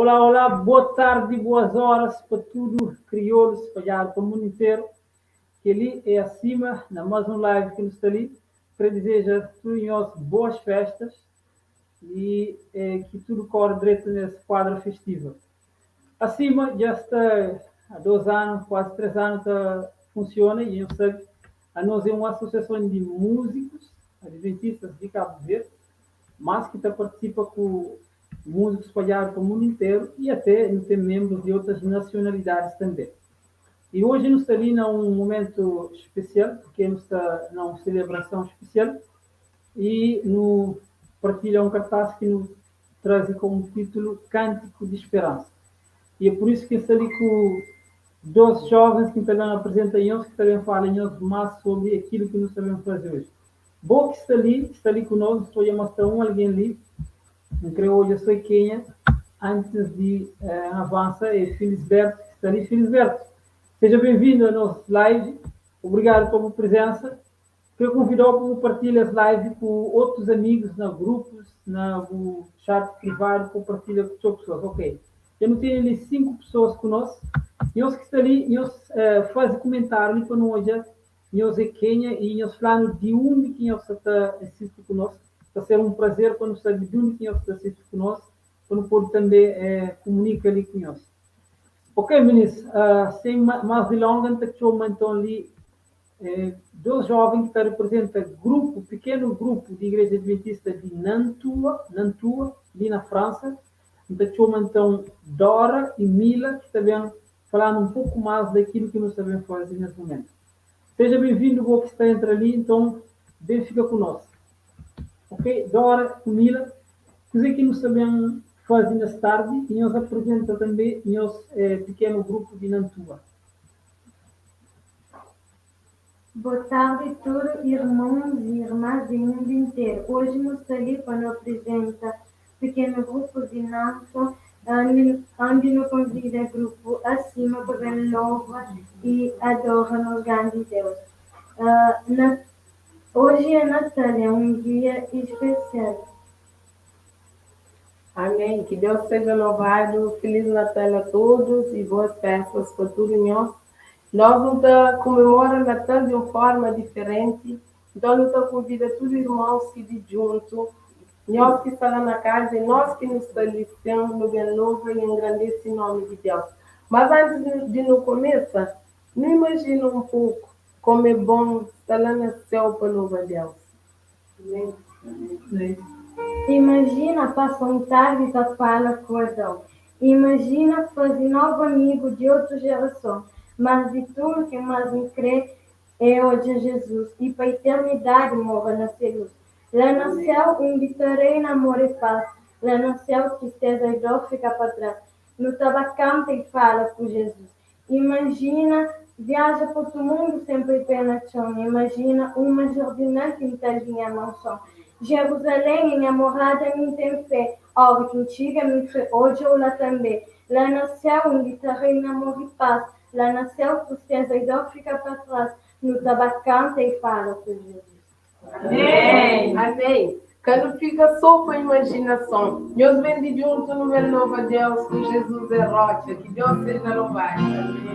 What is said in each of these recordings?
Olá, olá, boa tardi, boas horas pa tudu kriolus spadjadu pa mundu interu. Kel-li é Acima, na más un live ki nu sta li. Kre dizeja tudu nhos boas festas y ki tudu kóre dretu nes kuadra festiva. Acima dja sta há 2 anu, kuazi 3 anu ta funsiona y nhos sabe, anos é un asosiason di múzikus adventistas di Kabu Verdi, mas ki ta partisipa ku múzikus spadjadu pa mundu interu y até nu ten menbrus di otas nasionalidadis tanbe. Y oji nu sta li na un mumentu spesial, purke nu sta na un selebrason spesial y nu partilha un kartás ki nu traze komu títulu Kántiku di Speransa. Y é pur isu ki N sta li ku dos jovens ki N ta ben aprizenta nhos, ki ta ben fala nhos más sobri akilu ki nu sta ben faze oji. Bo ki sta li, sta li ku nos, N sta odja ma sta un algen li, N kre odja so kenha antis di N avansa, é Filisberto ki sta li. Filisberto, seja ben-vindu a nos live, obrigadu pa bu prizensa. Kre konvida-u pa bu partilha es live ku otus amigus na grupus, na bu chat privadu pa bu partilha ku txeu pesoas. Ok, dja nu tene li 5 pesoas ku nos. Nhos ki sta li, nhos faze kumentariu li pa nu odja Nhos é kenha i nhos fla-nu di undi ki nhos sa ta sisti ku nos. Ta ser un prazer pa nu sabe di undi ki nhos ta sisti ku nos, pa nu pode tanbe kumunika li ku nhos. Ok, minis, sen más dilonga, N ta txoma nton li dos jóven ki ta riprizenta grupu, pikenu grupu di Igreja Adventista di Nantua, Nantua, li na Fransa. N ta txoma nton Dora i Mila ki ta ben Fala-nu un poku más di akilu ki nu sta ben faze nes mumentu. Seja ben-vindu bo ki sta entra li, nton ben fika ku nos. Ok, Dora ku Mila, kuze ki nu sta ben faze nes tardi i nhos aprizenta tanbe nhos pikenu grupu di Nantua. Bo tardi tudu irmons i irmas di mundu interu. Oji nu sta li pa nu aprizenta Pikenu grupu di Nantua ondi nu konvida grupu asima pa ben lova i adora nos grandi Deus. Oji é Natal, é un dia ispesial. Amém que Deus seja louvado feliz Natal a todos e boas festas pa tudo nhos nós nu ta comemora Natal de um forma diferente Nton nu ta konvida tudu irmons ki di djuntu, nhos ki sta la na kaza i nos ki nu sta li sin, nu ben lova i engrandese nómi di Deus. Mas antis di nu kumesa, nu imajina un poku kómu é bon sta la na séu pa lova Deus. Amén. Imajina pasa un tardi ta fala ku Adon. Imajina faze novu amigu di otu jerason. Mas di tudu ki más N krê É odja Jesus i pa iternidadi mora na se lus. La na séu undi ta reina amor i pas, la na séu tristeza i dor fika pa tras. Nu ta ba kanta i fala ku Jesus. Imajina viaja pa otu mundu sen poi pé na txon. Imajina uma jardinal kintal di nha manson. Jeruzalén é nha morada mi N ten fé. Ora ki N txiga mi N kre odja-u la tanbe. La na séu undi ta reina amor i pas, La na séu tristeza i dor fika pa tras, nu ta ba kanta i fala ku Jizus. Amén! Amén! Ka nu fika sô ku imajinason. Nhos ben di djuntu nu ben lova Deus ku Jizus é rotxa. Ki Deus seja lovadu.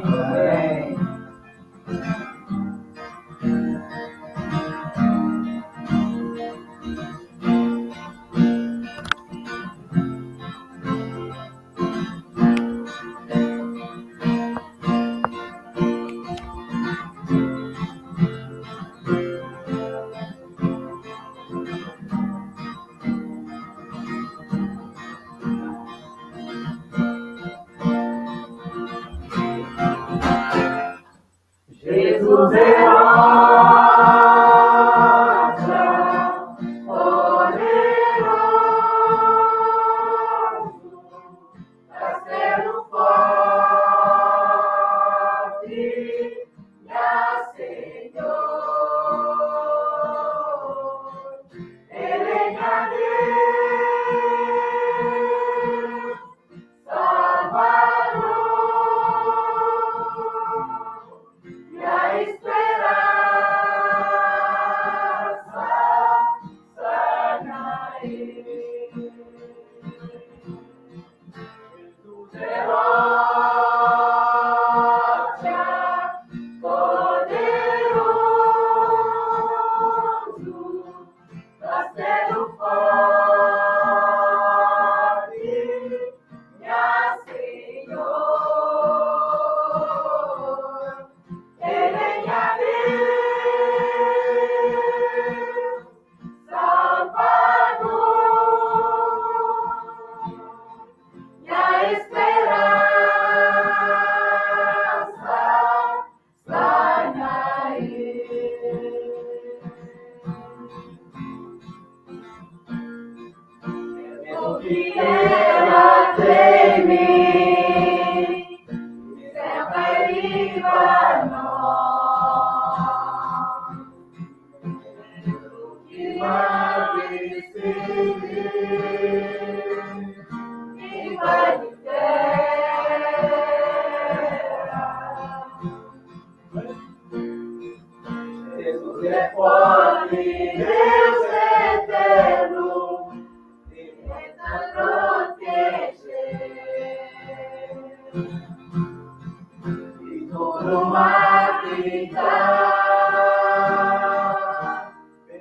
Amén! Jesus é rocha, poderoso, castelo forte, nha Senhor. Ele é nha Deus, Salvador, nha esperança. Tudu mal ki ta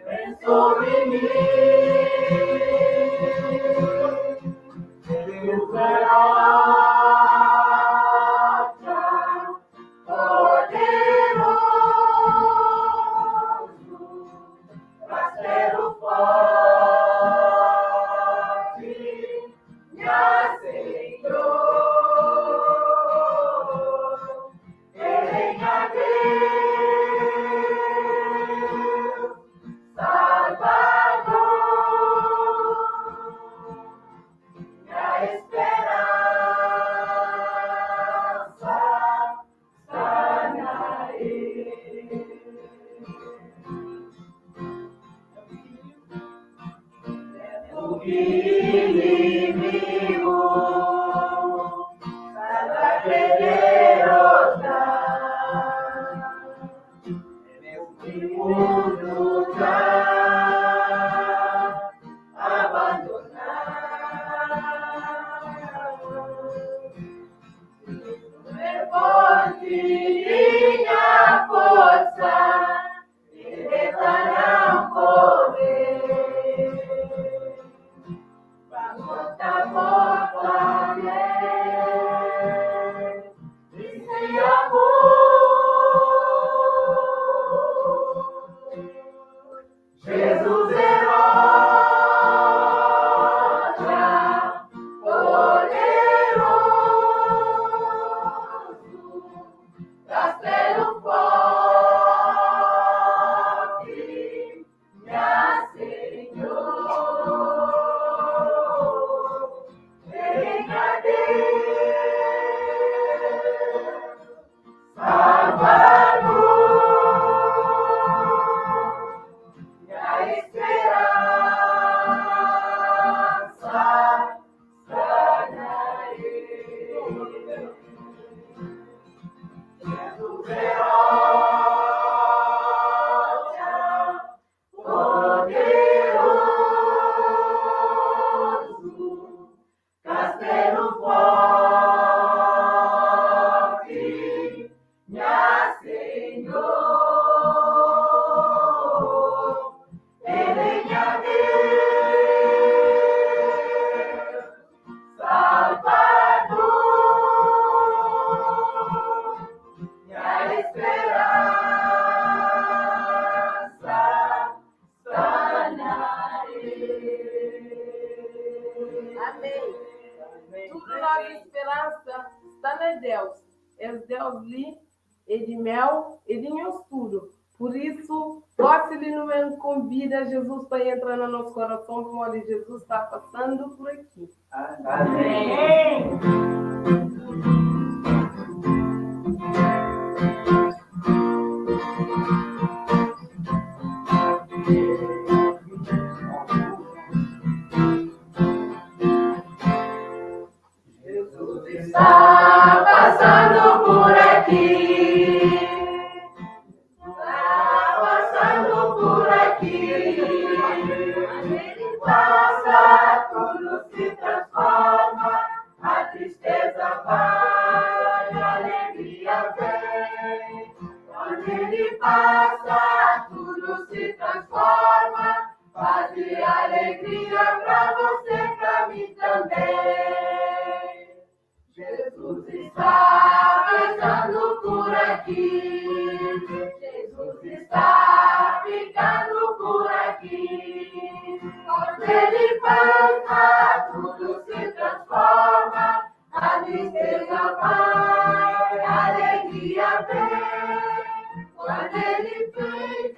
ben sobri mi, Jesus é rocha poderoso, castelo forte, nha Senhor, El é nha Deus, Salvador, nha esperança sta na El. Tempu ki inimigu sta ta kre derota, mesmu ki mundu ta abandona. É fonti di nha forsa, El ta da-m poder pa porta a porta di se amor. Jesus é rocha poderoso, castelo forte, nha Senhor. El é nha Deus, Salvador, nha esperança sta na El. Jesus é rocha poderoso, castelo forte, nha Senhor. El é nha Deus, Salvador, nha esperança sta na El. Amém. Tudu nos speransa sta na Deus. Es Deus li é di meu e di nhos tudu. Pur isu, gosi li nu ben konvida Jezus pa entra na nos korason, pamodi Jezus sta pasandu pur aki. Amém. Jesus está passando por aqui. Está passando por aqui. Ele passa, tudo se transforma. A tristeza vai, a alegria vem. Quando ele passa, tudo se transforma. Paz e alegria pra você, pra mim também. Jesus está passando por aqui. Jesus está ficando por aqui. Quando ele passa, tudo se transforma. A tristeza vai, a alegria vem. Quando ele vem,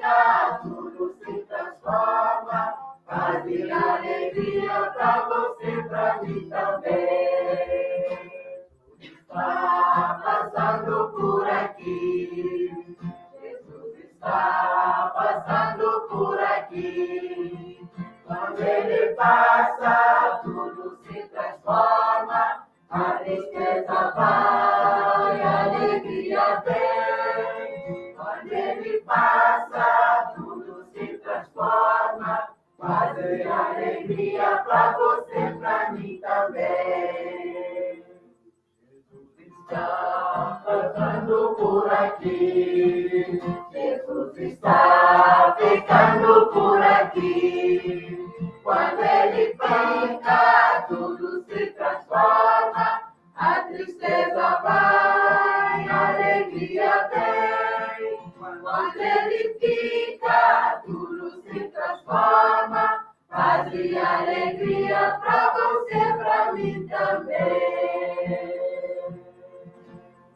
aqui. Jesus está ficando por aqui. Quando ele fica, tudo se transforma. A tristeza vai, a alegria vem. Quando ele fica, tudo se transforma. Paz e alegria pra você, pra mim também.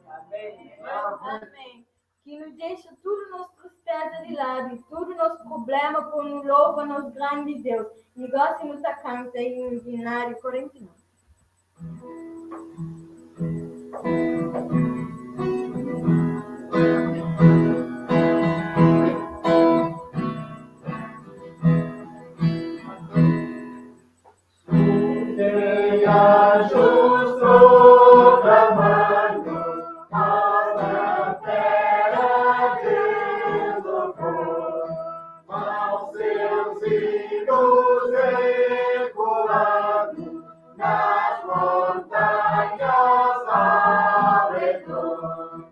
Amém. Amém. Ki nu dexa tudu nos tristeza di ladu i tudu nos prubléma pa nu lova nos grandi Deus. I gósi nu ta kanta inu di Nário 49. Escutei anjos proclamando, paz na terra Deus louvor, aos seus hinos ecoando, nas montanhas ao redor.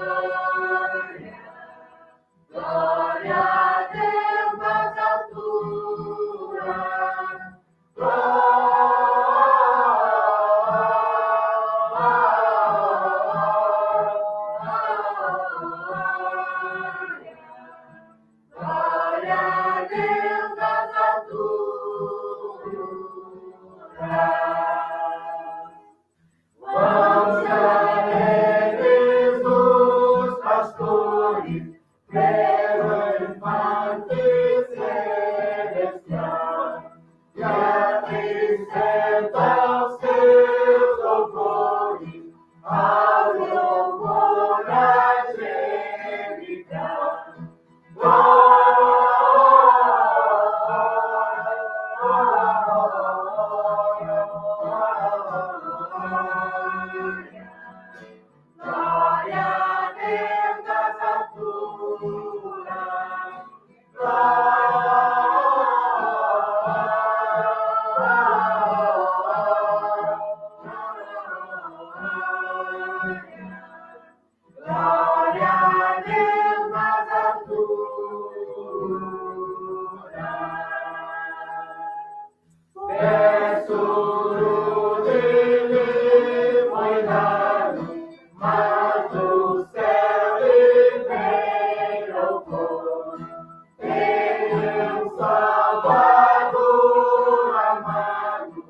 Glória, glória a Deus nas alturas. Glória, glória a Deus nas alturas. Vão se alegres os pastores, pelo infante celestial, e acrescenta aos seus louvores, ao louvor angelical. Glória, glória a Deus nas alturas. Glória, glória a Deus nas alturas. Tesouro dele foi dado, mas do céu lhe veio louvor. Tem um Salvador amado,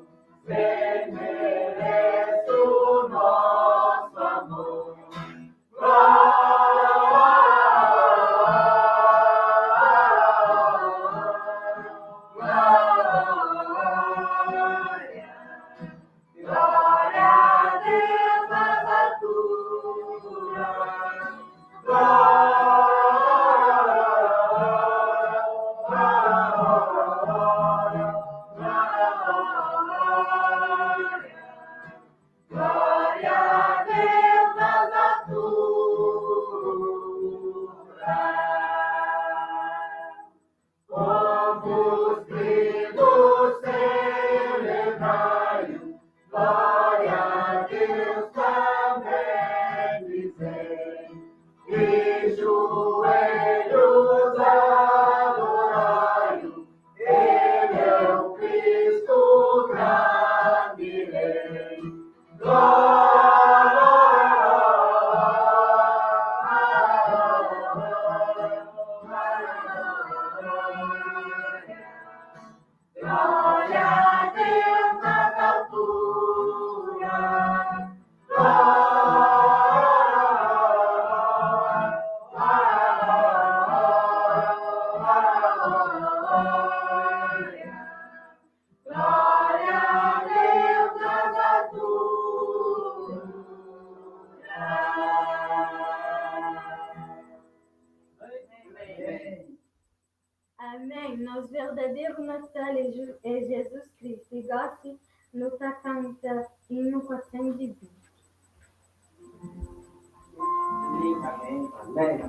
sem merece o nosso amor. Glória, glória a Deus nas alturas. Glória, glória a Deus nas alturas. Povos gritos celebrai-o, glória a Deus também dizei. E joelhos adorai-o, Ele é o Cristo grande Rei. Glória, glória a Deus nas alturas. Glória, glória a Deus nas alturas. Amém. Amém. Nos verdaderu Natal é é Jezus Kristu. I gósi nu ta kanta inu 420. Amém. Amém.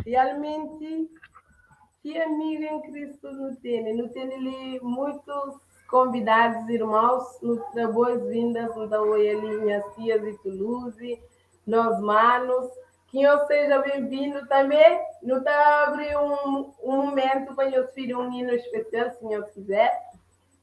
Realmenti, ki amigu en Kristu nu tene? Nu tene li muitus konvidadus, irmaus, nu ta da boas-vindas, nu ta oia li nhas tias di Toulouse, nos manus, ki nhos seja ben-vindu. Tanbe nu ta abri un mumentu pa nhos pidi un inu spesial, si nhos kizer.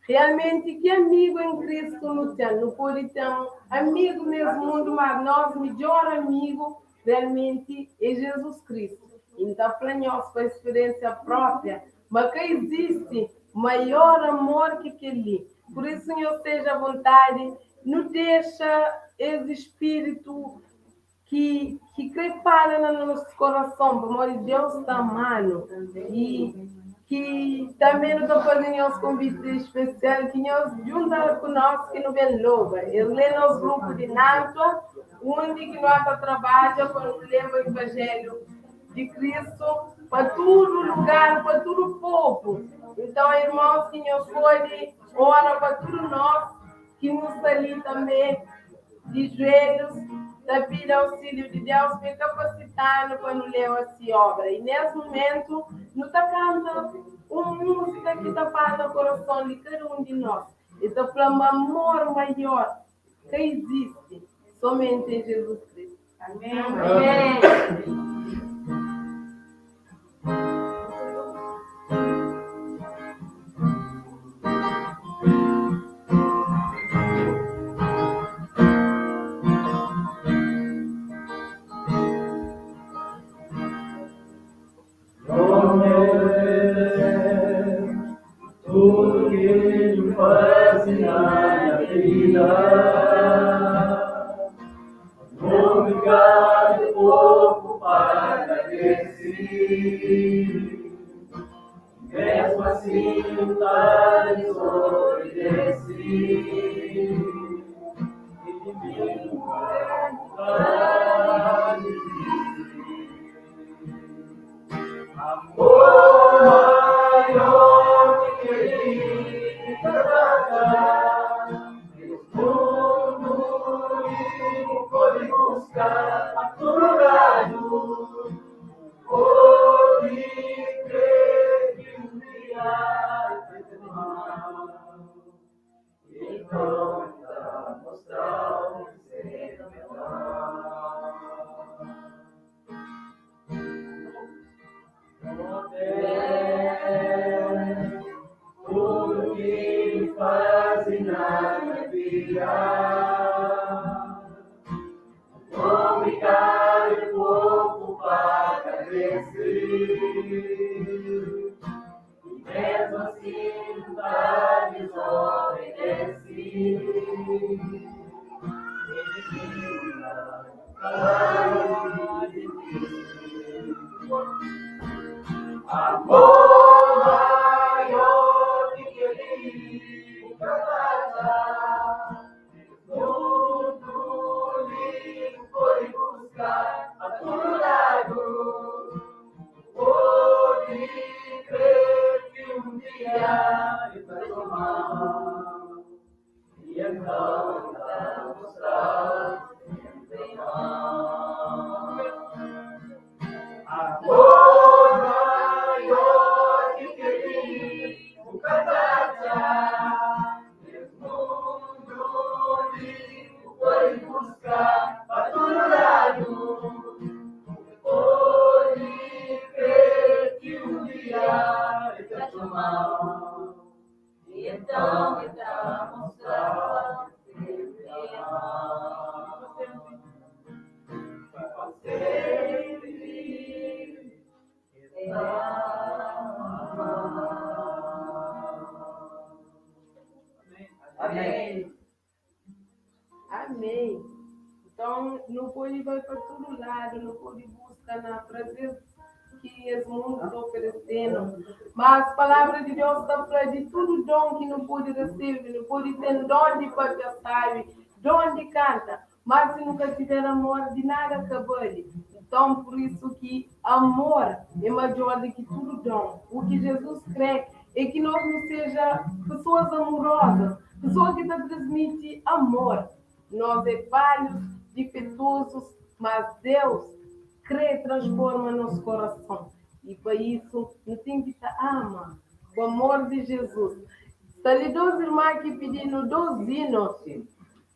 Realmenti, ki amigu en Kristu nu ten? Nu pode ten amigu nes mundu, mas nos midjór amigu realmenti é Jezus Kristu. I N ta fla nhos pa spiriénsia própria ma ka izisti maior amor ki kel-li. Pur isu, nhos seja avontadi, nu dexa es spiritu ki ki krê fala na nos korason pamodi Deus ta ama-nu i ki tanbê nu ta faze nhos konviti spesial ki nhos djunta ku nos ki nu ben lova. Es lé nos grupu di Nantua undi ki nu ata trabadja pa nu leba Ivanjeliu di Kristu pa tudu lugar, pa tudu povu. Nton, irmons, ki nhos pode ora pa tudu nos ki nu sta li tanbê di juelhus ta pidi ausíliu di Deus pa e kapasita-nu pa nu leba si obra. I nes mumentu nu ta kanta un múzika ki ta fala na korason di kada un di nos. E ta fla ma amor maior ka izisti, somenti en Jezus Kristu. Amén. Tudu ki N faze na nha vida Obrigadu poku pa agradesi Mesmu asin N ta desobedesi I di mi N ka disisti Amor maior ki kel-li ka ta da Nes mundu li bu pode buska pa tudu ladu Pode kre ki un dia el ta txoma-u Nton el ta mostra-u se perdon. Tudu ki N faze na nha vida Obrigadu é poku pa agradese I mesmu asin N ta dizobedese Amor maior ki kel-li bu ka ta atxa Nes mundu li bu. Nton, nu pode bai pa tudu ladu, nu pode buska na prazer ki es mundu ta oferese-nu. Mas Palavra di Deus ta fla di tudu don ki nu pode resebe. Nu pode ten don di papia sábi, don di kanta, mas si nu ka tiver amor, di nada ka bali. Nton, pur isu ki amor é madjor di ki tudu don. U ki Jezus krê é ki nos nu seja pesoas amurozas, pesoas ki ta transmiti amor. Nos é falhus, difetozus, mas Deus krê transforma nos korason. I pa isu, nu ten ki ta ama ku amor di Jezus. Sta li dos irma ki pidi-nu dos inu.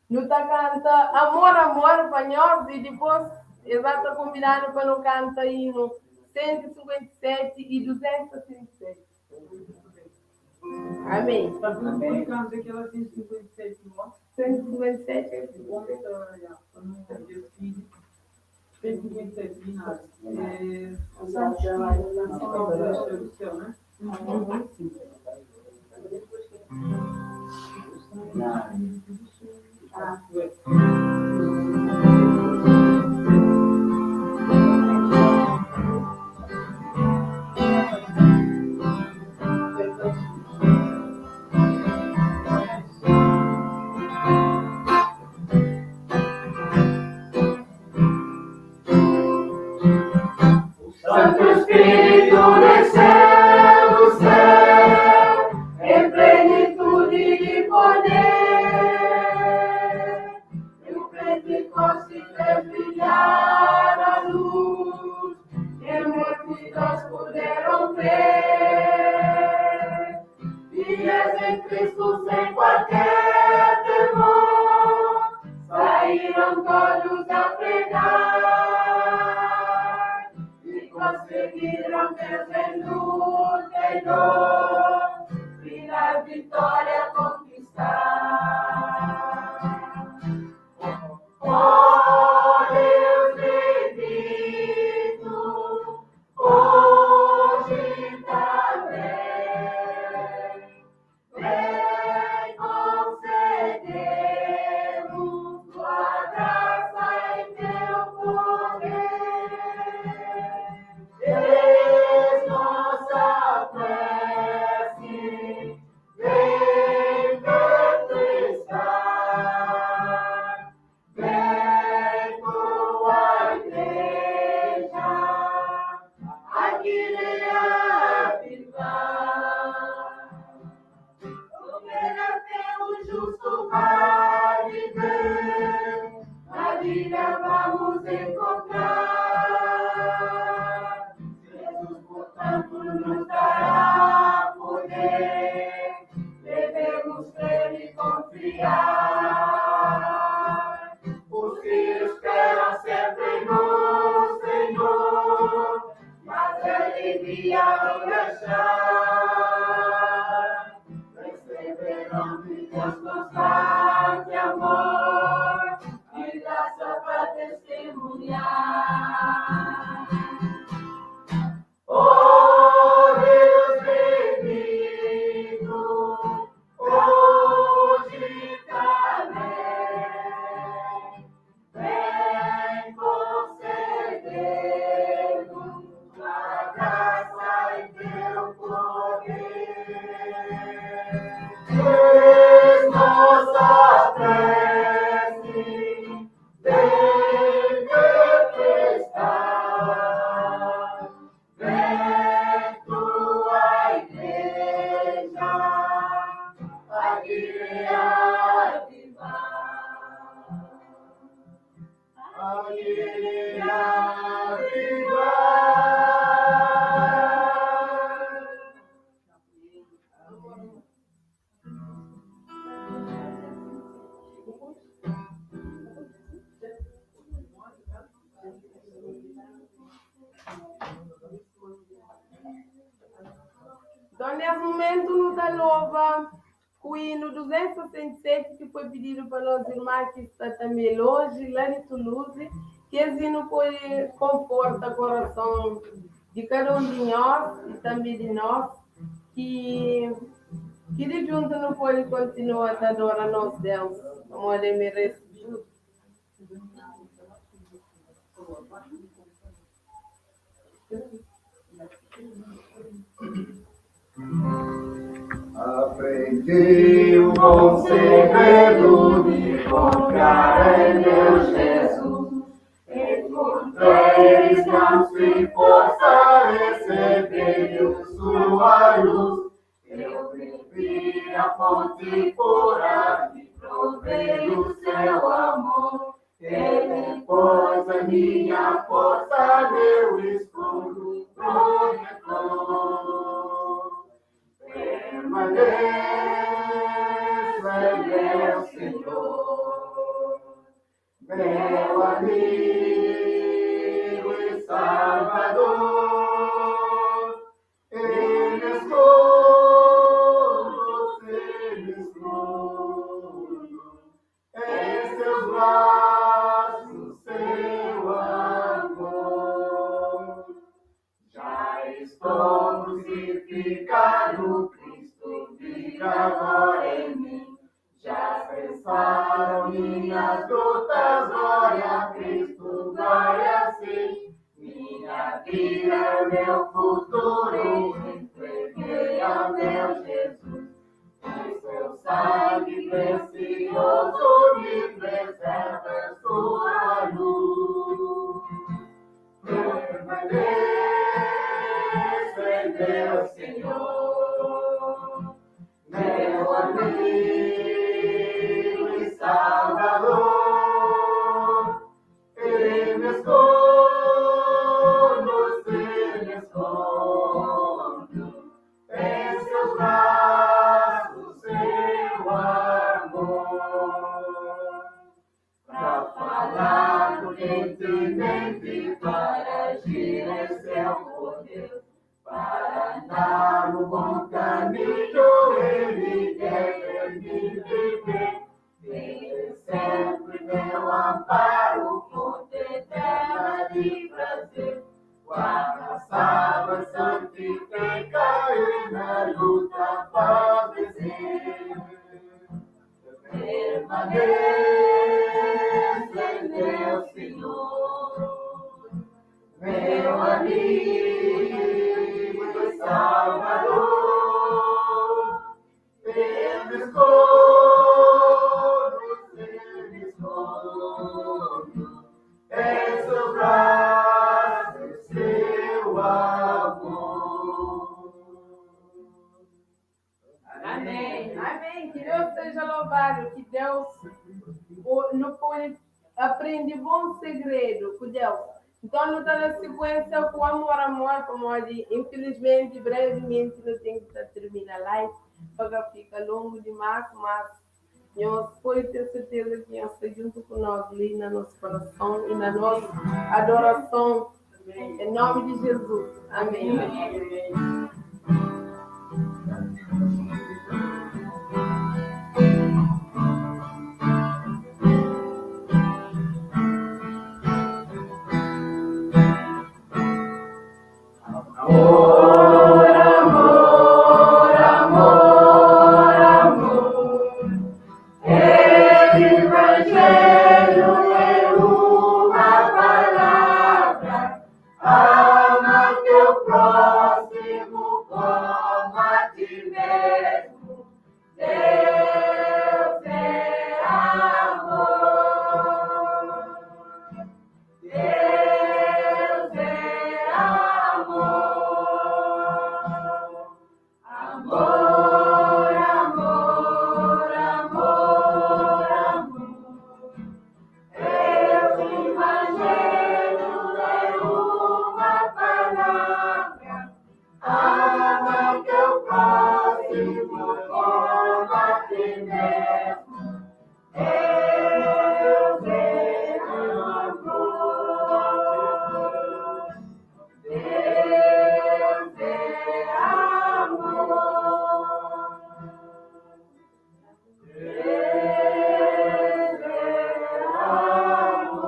Nu ta kanta Amor, Amor pa nhos i dipôs es a ta konvida-nu pa nu kanta inu 157 i 267. Amém. Amém. Canta aquela 157, 157? 157, nada. É, do céu, né? Ah, Santo Espírito desceu do céu em plenitude de poder. E o Pentecoste fez brilhar a luz, e multidões puderam crer. Fiéis em Cristo sem qualquer temor, saíram todos a pregar e conseguiram mesmo em luta e dor, e na vitória conquistar. Ó Deus bendito, hoje também, vem conceder-nos tua graça e teu poder. Eis nossa prece, vem perto estar. Vem tua igreja, aqui reavivar. Pela fé o justo vai viver, na vida vamos encontrar. Jesus, portanto, nos dará poder, devemos crer e confiar. Os que esperam sempre no Senhor, mas alegria hão de achar. Receberão de Deus constante amor e graça para testemunhar. Ó Deus bendito, hoje também, vem conceder-nos tua graça e teu poder. Eis nossa prece, vem perto estar. Vem tua igreja, aqui reavivar. Aqui reavivar. Nton, nes mumentu, nu ta lova ku inu 267 ki foi pididu pa nos irma ki sta tanbe lonji, la di Toulouse, ki es inu pode konforta korason di kada un di nhos i tanbe di nos, ki ki di djuntu nu pode kontinua ta adora nos Deus, pamodi el merese tudu. Aprendi o bom segredo de confiar em meu Jesus. Encontrei descanso e força, recebendo sua luz. Eu bebi a fonte pura e provei o seu amor. Ele pôs a minha força, meu escudo protetor. Permaneço em meu Senhor, meu amigo e Salvador. Ele escondo, se me escondo, em seus braços, seu amor. Já estou crucificado, Cristo vive agora em mim. Já cessaram minhas lutas, glória a Cristo, glória sim. Minha vida, meu futuro, entreguei ao meu Jesus. O seu sangue precioso me preserva sua luz. Permaneço em meu Senhor, meu amigo e Salvador. Ele me escondo, se me escondo, em seus braços, seu amor. Pra falar prudentemente, para agir em seu poder, para andar no bom caminho, Ele quer me viver. Ele sempre meu amparo, fonte eterna de prazer. Guarda, salva, santifica e na luta faz vencer. Permaneço em meu Senhor, meu amigo e Salvador. Eu me escondo, se me escondo, em seus braços, seu amor. Amém. Amém. Que Deus seja louvado. Que Deus não pode aprender bom segredo com Deus. Então, não está na sequência com amor, amor, como hoje, infelizmente, brevemente, não tem que terminar a live, porque fica longo demais, mas nós pode ter certeza que Deus está junto com nós ali na nosso coração e na nossa adoração. Em nome de Jesus. Amém. Amém. Amor, amor, amor, amor. Evangelho é uma palavra. Ama teu próximo como a ti mesmo. Deus é amor. Deus é amor. Amor, amor, amor, amor. Evangelho é uma palavra. Ama teu próximo como a ti mesmo. Deus é amor. Deus é amor. Deus é amor.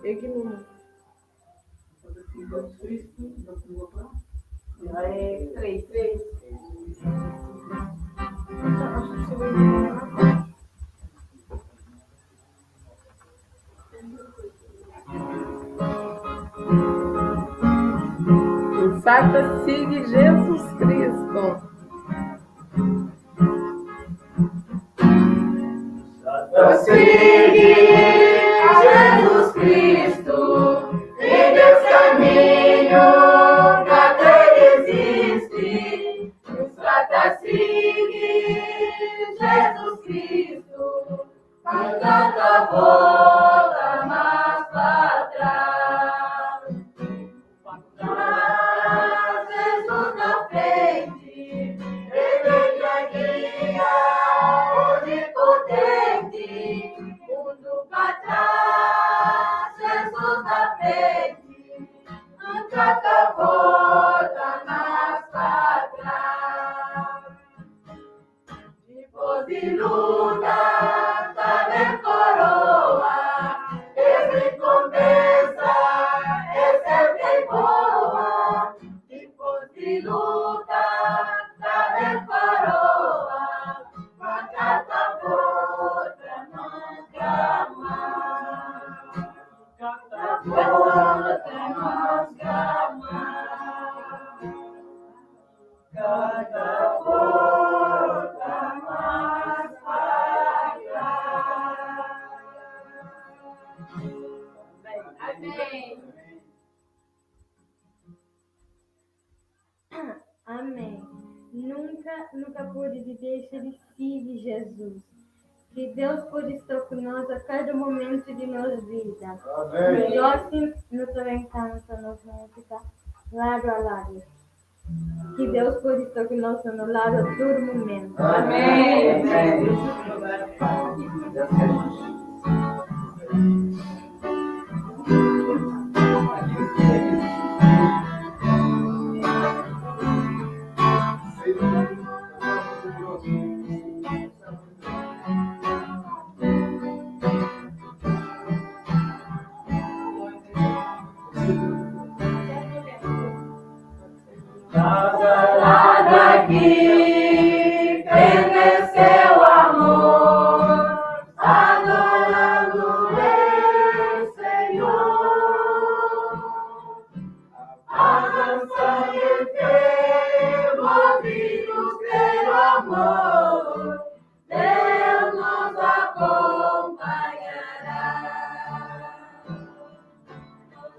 É que número? Jesus Cristo, nu ta 3. N sa ta sigi Jezus Kristu. Ta sigi Jesus Cristo e des kaminhu ka ta disisti. Nu sta ta sigi Jesus Cristo, nu ka ta volta mas pa tras. Mas Jesus na frenti, el é nha guia onipotenti. Mundu pa tras, Jesus na frenti, N ka ta volta mas pa tras. Dipôs di luta ta ben koroa, es rikonpensa é sertu i boa. Dipôs di luta ta ben koroa, ma ka ta volta nunka más. Ka ta volta nunka más. Ka ta volta más pa tras. Amén. Amén. Nunka nu ka pode di dexa di sigi Jezus. Ki Deus pode sta ku nos a kada momentu di nos vida. Amén. Gosi nu ta ben kanta nos múzika Ladu a Ladu. Ki Deus pode sta ku nos na no ladu a tudu momentu. Amén. Lado aqui, prende seu amor, adorando o Senhor. Avançando em fé, movidos pelo amor, Deus nos acompanhará.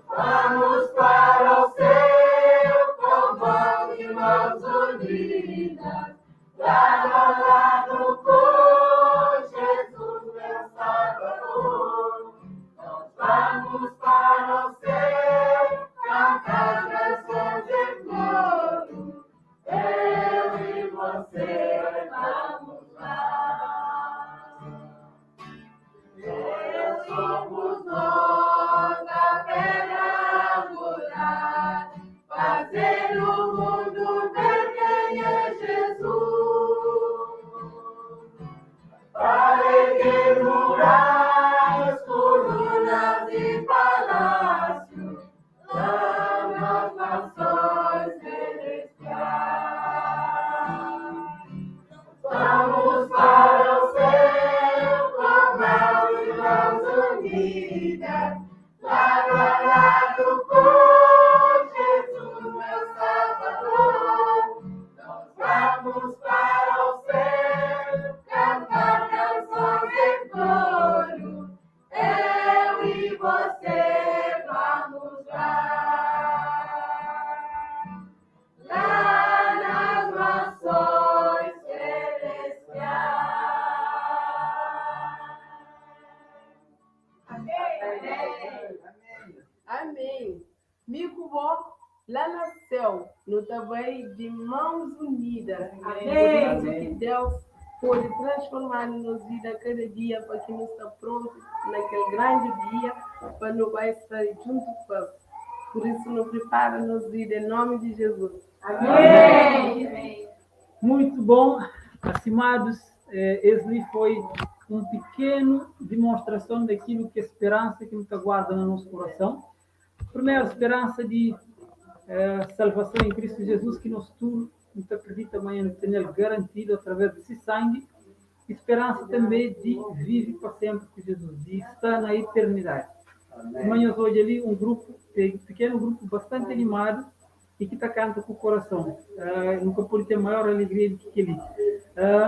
Vamos para o céu com mãos e mãos unidas, lado a lado com Jesus, meu Salvador. Nós vamos para o céu, cantar canções de coro. Eu e você vamos lá. Deus somos nós, a pedra angular, fazer o mundo ver quem é Jesus. Para erguer murais, colunas e palácios, lá nas nações celestiais. Vamos para o céu com mãos e mãos unidas, lado a lado com Jesus, meu Salvador. Nós vamos para o céu, cantar canções em coro. Eu e você vamos lá. Lá nas mansões celestiais. Amém. Amém. Mi ku bo la na séu, nu ta bai di mãos unidas. Amém. Por isu ki Deus pode transformar nos vida kada dia pa ki nu sta prontu na kel grandi dia pa nu bai sta djuntu ku el. Por isu nu pripara nos vida em nomi di Jesus. Amém. Muito bom, estimados. Es li foi un pikenu dimonstrason dakilu ki é speransa ki nu ta guarda na nos kurason. Primeru, speransa di salvason en Kristu Jezus ki nos tudu nu ta kridita ma nu tene-l garantidu através di si sangi, i speransa tanbê di vive pa sénpri ku Jezus, di sta na iternidadi. Sima nhos odja li, un grupu, pikenu grupu bastanti animadu i ki ta kanta ku korason. Nu ka pode ten maior alegria di ki kel-li.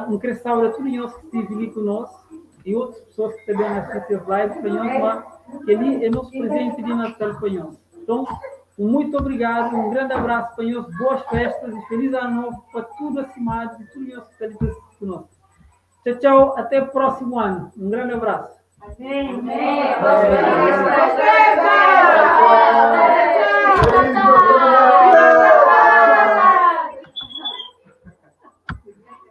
N krê sauda tudu nhos ki stivi li ku nos i otus pesoas ki ta ben asisti es live fla nhos ma kel-li é nos prezenti di Natal pa nhos. Nton, un muitu obrigadu, un grandi abrasu pa nhos, boas festas i feliz anu novu pa tudu asimadus i tudu nhos ki sta li ta asisti ku nos. Txau txau, até prósimu anu. Un grandi abrasu. Amén.